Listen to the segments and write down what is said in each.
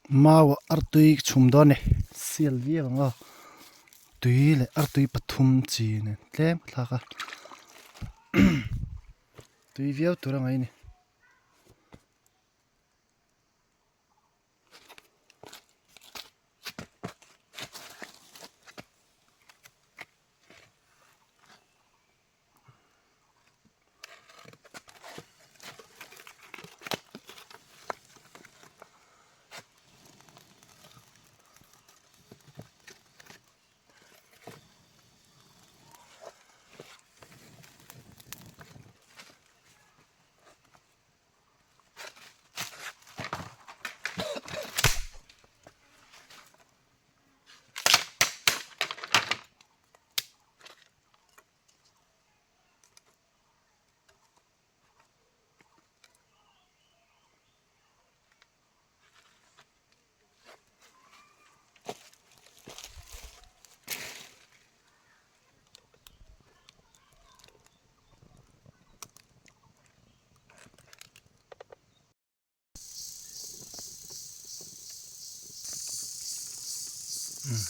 Mau ah artui ka chhum dawn a ni sial viau ang aw tui leh artui pathum chi nen tlem ka thlak a tui viau tur a ngaih a ni.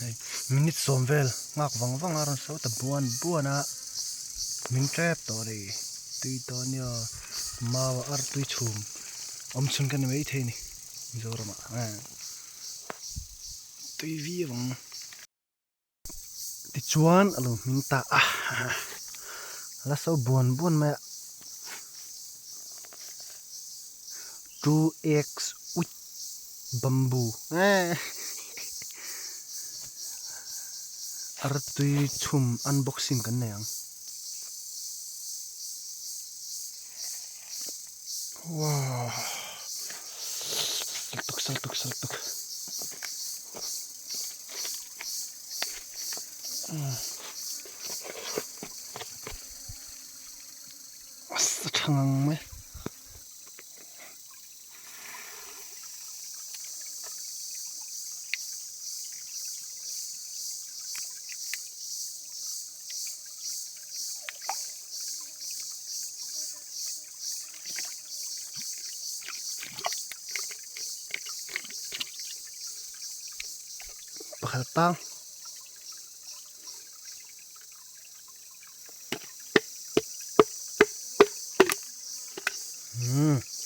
Hei minute sawm vel nghak vang vang a rawn sawi ta buan buan a min tep tawh a ni tui tawh a nia mau a artui chhum awm chhun ka ni maithei a ni Mizoram ah tui viau ang. Tichuan a lo hming ta a, la so buan buan mai a, 2x with bamboo artui chhum unboxing kan nei ang. Wow saltuk saltuk saltuk. A tha ngang mai. Pakhat tang. Hmm.